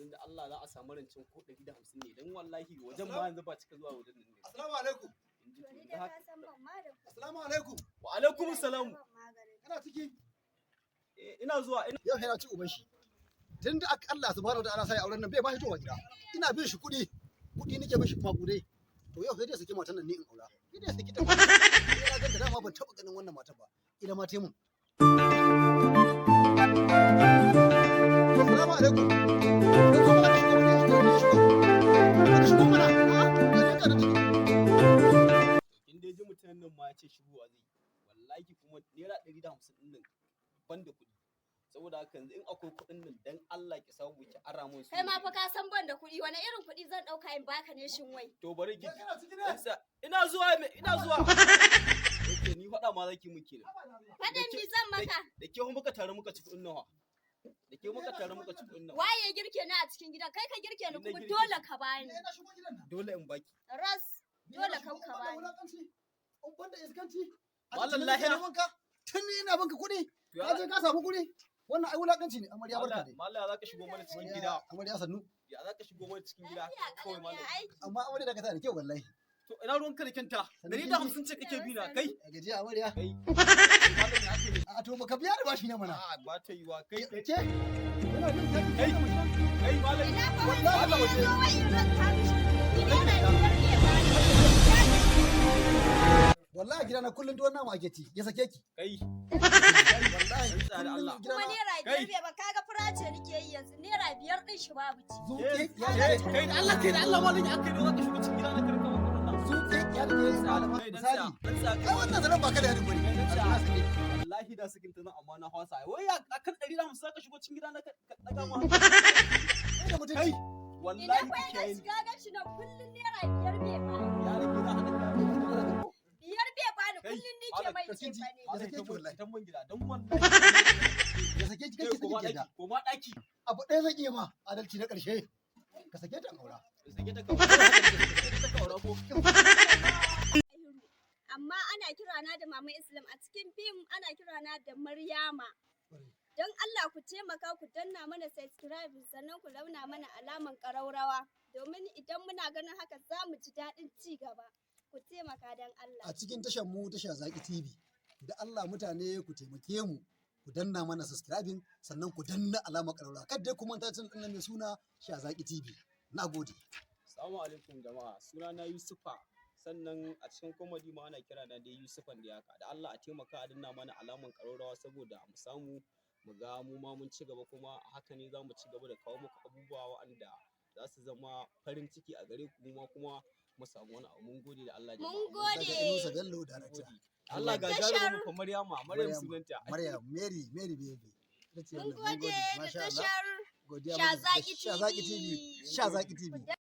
Yanzu da Allah za a samu rancen ko 150 ne, dan wallahi wajen ma yanzu ba cika zuwa wajen nan ne. Assalamu alaikum. In ji To to ni yanzu dai haka. ka san ban ma da kuɗi. Assalamu alaikum. Wa alaikum salam. Ban maganin. Kana ciki? Eh, ina zuwa ina. Yau yana ci uban shi. Tun da aka Allah subhanahu wataala sai auren nan bai ba shi towa gida. Ina bin shi kuɗi. Kuɗi nake bin shi kuma kuɗi. To yau sai dai saki matan nan ni in aura. Sai dai saki ta. Ni na ganta dama ban taɓa ganin wannan matan ba. Ina ma taimun. Assalamu alaikum. Ka zo mana, ka shigo mana, shigo. Ka shigo mana. Ah, ka dinka da ciki. Kin dai ji mutumin nan ma ya ce shigowa zai. Wallahi kuma ₦150 ɗin nan ban da kuɗi. Saboda haka yanzu in akwai kuɗin nan, dan Allah ki samu ki ara mun su. Kai ma fa ka san ban da kuɗi, wani irin kuɗi zan ɗauka in baka ne, shin wai? To bari ki. Kai kana ciki ne? Ina zuwa me, ina zuwa. Okay, ni faɗa ma zaki mun kenan. Faɗin mi zan maka? Da ke muka tare muka ci kuɗin nawa. Da ke muka tare muka ci kuɗin nawa. Waye ya girke ni a cikin gidan? Kai ka girke ni Ni na kuma girke dole ki. ka bani. Ni na shigo gidan nan. Dole in baki. Ras Ni dole na kan shigo ka in banda bani. wulakanci, in banda iskanci. A Mallam cikin nake lahiya. neman ka. Tun ni ina banka kuɗi. Ka je ka samu kuɗi. Wannan ai wulakanci ne. Amarya, barka dai. Mallam, za ka shigo mana cikin gida. Amarya, sannu. Ya za ka shigo mana cikin gida? Lafiya Kawai kalau, ya mallam. aiki. Amma amarya, da ka sa da kyau wallahi. To ina ruwanka da kyanta? 150 ce kake bi na kai. A gajiya, amarya. Kai. Mallam, ya ake ne? A to baka biya da bashi ne mana. A'a, ba ta yiwa kai. Ke? Ina jin taki. Kai. Kai malam. Ina fa Wallahi wani waje. ya zo wai in ranta mishi kuɗi ₦5 ne bani. Wallahi gidana kullum tuwon nama ake ci. Ya sake ki. Kai. Wallahi An tsare kullum Allah. Kuma gidana ₦5 bai ba, kaga fura ce nake yi yanzu, ₦5 ɗin shi babu ci. zuke ya Kai kai da Allah, kai da Allah malam, ya ake ne za ka shigo cikin gida na karka wannan nan. Zuke ya da ke malama Kai dan misali. tsaya, dan tsaya Kai kai. wannan zaren ba ka da yadin bane. Kai dan tsaya. Allah sake. Wallahi da sakin ta nan amma na hwasa. Wai ya akan 150 za ka shigo cikin gida na ka daga mu hankali. Kai da mutunci. Kai Ina wallahi fa ki ya kiyaye ni. shiga gan shi nan kullum ₦5 bai bani. Ya rage za a daga. 5 bai bani, Kai, kullum nike malam, mai ka kinji. cefane. Ya sake ki wallahi. Fitan mun gida dan wallahi. Ya sake ki, Kai kake koma sake ki da. daki, koma daki. Abu ɗaya zan iya ma adalci na ƙarshe. Ka sake ta in aura. Sake ta ka. Sake ta ka aura ko. Amma ana kirana da Mama Islam a cikin fim, ana kirana da Maryama. Don Allah ku taimaka ku danna mana subscribe, sannan ku launa mana alaman ƙaraurawa, domin idan muna ganin haka za mu ji daɗin ci gaba. Ku taimaka don Allah. A cikin tashar mu, tasha Zaki TV. Da Allah mutane ku taimake mu ku danna mana subscribing, sannan ku danna alamar ƙararrawa. Kada dai ku manta cin ɗin mai suna Sha Zaki TV. Na gode. Assalamu alaikum jama'a. Sunana Yusufa. Sannan a cikin comedy ma ana kira na dai Yusufan da haka. Da Allah a taimaka a danna mana alaman ƙararrawa saboda mu samu mu ga mu ma mun ci gaba, kuma haka ne za mu ci gaba da kawo muku abubuwa waɗanda za su zama farin ciki a gare ku, mu ma kuma mu samu wani abu. Mun gode da Allah jama'a. Mun gode. Daga Inusa Bello, Mun director. gode. Allah ga Tashar- jarumin mu fa Maryama, Maryam Maryama. sunanta. Maryam, Mary, Mary baby. Ita ce Mun wannan. gode da Masha Allah. tashar Godiya Sha muke. Zaki Sha Zaki TV. TV. Sha Zaki TV.